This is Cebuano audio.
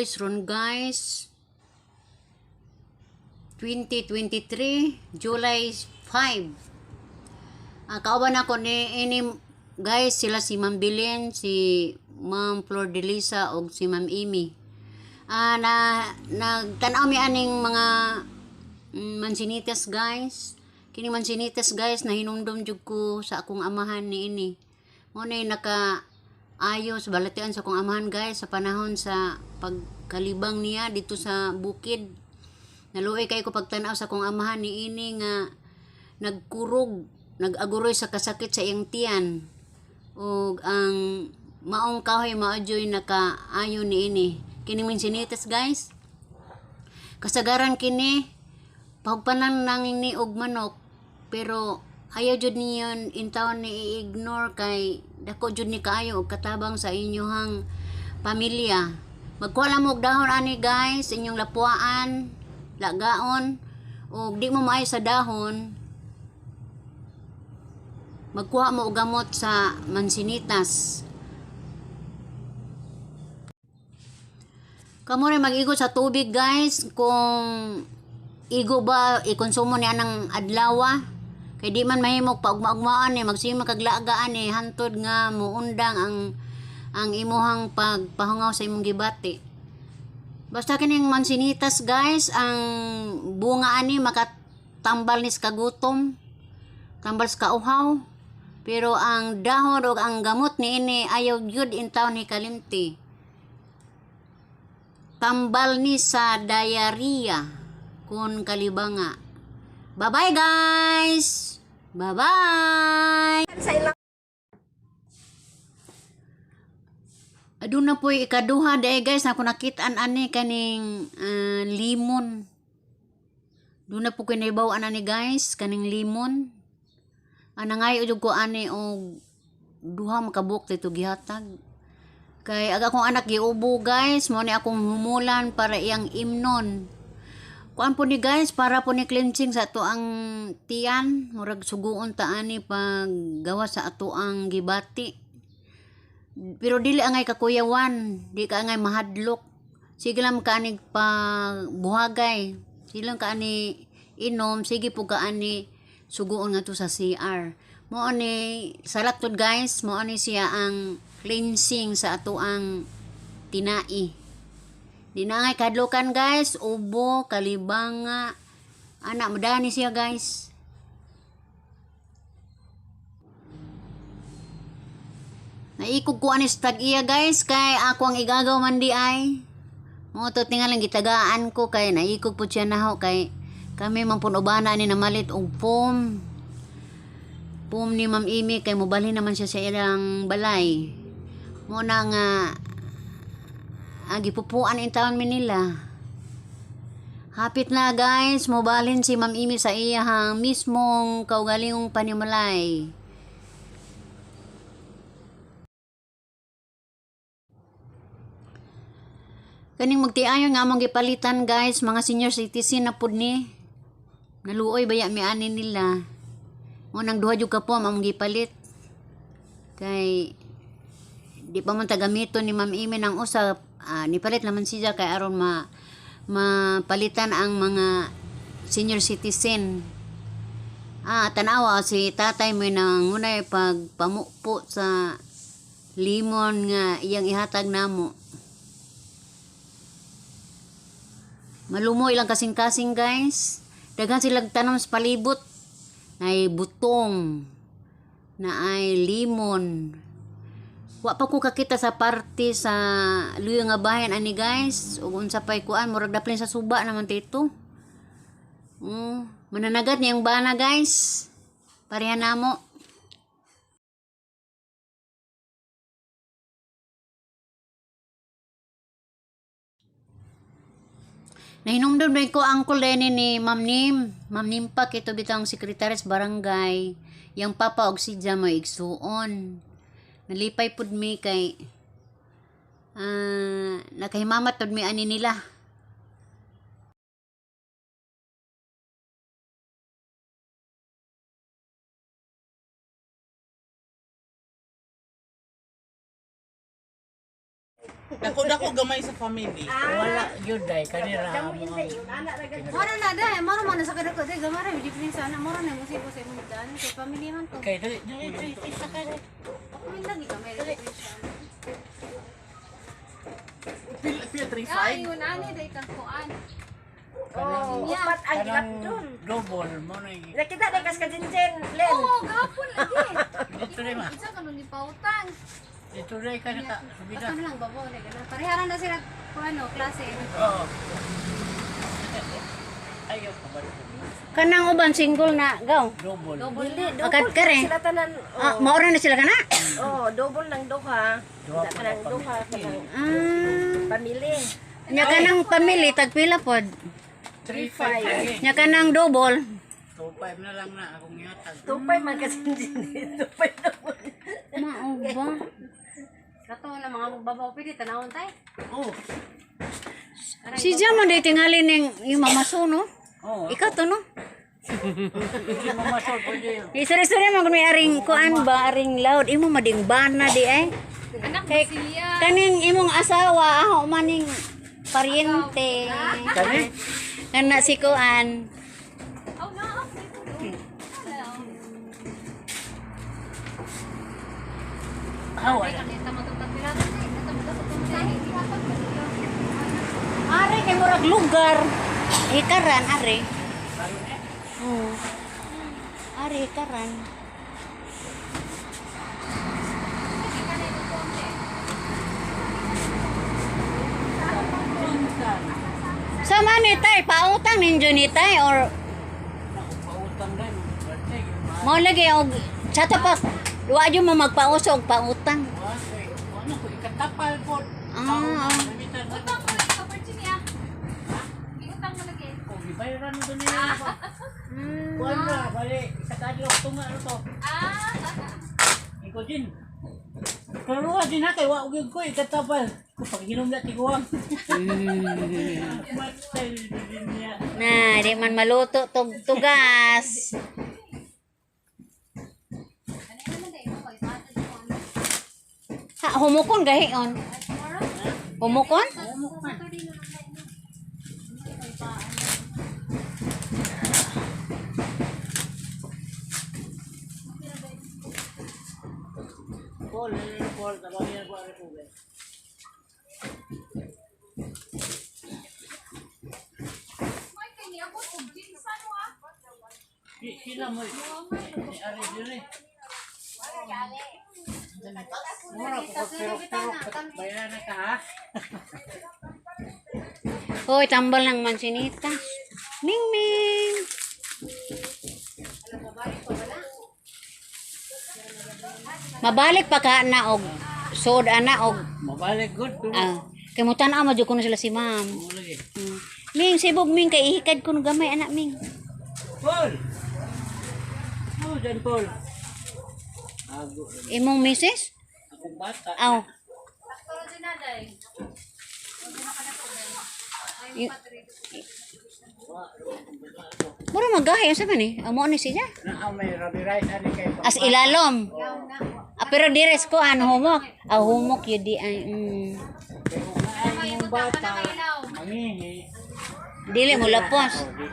Miyerkules ron, guys. 2023, July 5. Kauban ako ni ini, guys, sila si Ma'am Bilin, si Ma'am Flor de Lisa og si Ma'am Amy. Na nagtan-aw mi aning mga mansinitas, guys. Kini mansinitas, guys, nahinumdum jud ko sa akong amahan ni ini. Mo na naka ayo sa balatian sa akong amahan, guys, sa panahon sa pagkalibang niya dito sa bukid. Naluoy kay ko pagtan-aw sa akong amahan ni ini nga nagkurog, nag-aguroy sa kasakit sa iyang tiyan. Ug ang maong kahoy mao juy nakaayo ni ini. Kining mansinitas, guys. Kasagaran kini pahugpanan nang ni og manok, pero ayaw jud niyon intawon ni i-ignore kay dako jud ni kaayo og katabang sa inyohang pamilya. Magkuha lang mo og dahon ani, guys, inyong lapuan, lagaon, og di mo maayo sa dahon, magkuha mo og gamot sa mansinitas. Kamo rin mag-igo sa tubig, guys, kung igo ba ikonsumo ni anang adlawa kay di man mahimog paugma-ugmaan ni magsima kag laagaan ni hantod nga muundang ang imuhang pagpahungaw sa imong gibati. Basta kining mansinitas, guys, ang bunga ani makatambal ni sa kagutom, tambal sa kauhaw. Pero ang dahon ug ang gamot ni ini ayaw gyud intawon ni kalimti. Tambal ni sa diarrhea kun kalibanga. Bye-bye, guys! Bye-bye! Sa ilang Aduna po ikaduha dae, guys, ako nakitaan ani kaning limon. Doon na po ko naibaw ani, guys, kaning limon. Anangay jud ko ani og duha makabuok dito gihatag. Kay ag akong anak giubo, guys, mo ni akong humulan para iyang imnon. Kuan po ni, guys, para po ni cleansing sa ato ang tiyan, murag suguon ta ani pag gawa sa ato ang gibati. Pero dili angay kakuyawan, di ka angay mahadlok. Sige lang ka ani pa buhagay. Sige lang ka ani inom, sige po ka ani suguon nga to sa CR. Mo ani salaktod, guys, mo ani siya ang cleansing sa ato ang tinai. Di na angay kadlokan, guys, ubo, kalibanga, ana madani siya, guys. Naikog ko ani sa tag-iya, guys, kay ako ang igagaw man di ay. Mo to tingalang gitagaan ko kay naikog po siya naho kay kami man pun ubana ni namalit og foam. Foam ni Ma'am Amy kay mobalhin naman siya sa ilang balay. Mo na nga gipupuan in taon mi nila. Hapit na, guys, mobalhin si Ma'am Amy sa iyahang mismong kaugalingong panimalay. Kaning magtiayon nga among gipalitan, guys, mga senior citizen na pud ni. Naluoy baya mi ani nila. Mo nang duha jud ka po among gipalit. Kay di pa man tagamito ni Ma'am Amy ng usa, nipalit naman siya kay aron ma mapalitan ang mga senior citizen. Tanawa si tatay mo nangunay pagpamupo sa limon nga iyang ihatag namo. Malumo ilang kasing-kasing, guys. Daghan silang tanom sa palibot. Nay butong. Na ay limon. Wa pa ko kakita sa parte sa luyo nga bahin ani, guys. Ug unsa pay kuan, murag daplin sa suba naman tito. Mananagat niyang bana, guys. Pareha namo. Nahinumdum din ko Uncle Lenny ni Ma'am Nim. Ma'am Nim pa kito bitang sekretary sa barangay. Yang papa og si mo igsuon. Nalipay pud mi kay nakahimamat pud mi ani nila. Dako-dako gamay sa family. Wala yun day kanila mga Moro na dai, moro man sa kadako dai gamara may difference ana, moro na mo sibo sa imong daan kay pamilya man to. Kay dali dali dali isa ka dali. Ako min lagi gamay ra difference ana. Pila pila Ah, 3-5. yun ani dai kang kuan. Oh, upat ang Kanang gilapdon. double mo na Nakita na kas kadinjen, Len. Oo, gapon lagi. Dito rin ma. Isa kanon ni pautan. Dito rin ka naka subida. Basta na lang babaw na gana. Pareharan na sila kung ano, klase. Oo. Ayaw pa ba? Kanang uban single na gaw. Double. Dili, Agad double ka rin. sila tanan. Ah, Oh, maura na sila kana? oh, double ng duha. Duha Duha pa kanang na duha kanang Ah. pamilya. Nya kanang pamilya tagpila pod. 3-5 lagi. Nya kanang double. 2-5 na lang na akong yatag. Tupay man kasinjin. Tupay na mo. Mao ba? Kato na mga babaw pili tanawon tay. Oh. Si Jam man day tingali ning yung mama no? Oh. Ikaw to no? Hindi mo masol pwede yun. Isuri-suri man kun may aring kuan ba aring loud imo mading bana di ay. Anak Kay mo siya. kaning imong asawa aho maning paryente. Kani? Kana si kuan. Oh, no. Hello. Aw, Ay, kanita matutag pila tay. Sa hapon. Are kay murag lugar. Ikaran are. Oo. Are ikaran. Sama ni tay, pautang ninyo ni tay or Pautang din. Bante, mo lagi og sa tapak wa jud mo magpauso og pautang. ano ko ikatapal po. Ah, ah. Gamitan na. Utang mo lagi ka Virginia. Utang mo lagi. Oh, gibayaran mo niya ba? Kuan ra, bali, isa ka adlaw tunga ano to. Ah. Ikaw din. Karuha din ha kay wa gyud ko ikatapal. Ko pag ginom na tiguang. Matay din niya. Na, di man maluto tug tugas. Ano naman dai mo kay sa ato ko ano. Ha, humukon gahion. Humukon? Saturday na lang dai no. Paul, Paul, tabangin ko ari po. May kay niya ko og jeans ano ah. Sila mo ni ari dire. Mura ko pag pero bayaran na ka ha. Hoy, tambal ng mansinita. Ming Ming. Mabalik pa ka na og sod ana og Mabalik good pero ah, kay mo tan-aw ma jud kuno sila si ma'am. mo lagi. Ming sibog Ming kay ihikad kuno gamay anak Ming. Paul. Oh, John Paul. Ago. Imong misis? Akong bata. Aw. Sakto ra din na dai. Mura magahi unsa man ni? Amo ni siya. Na may rabi rice ani kay As ilalom. Ah, pero dires ko an humok. Ah, humok yun di ay. Kay kung naay mong bata mangihi. Dili mo lapos. Oh, di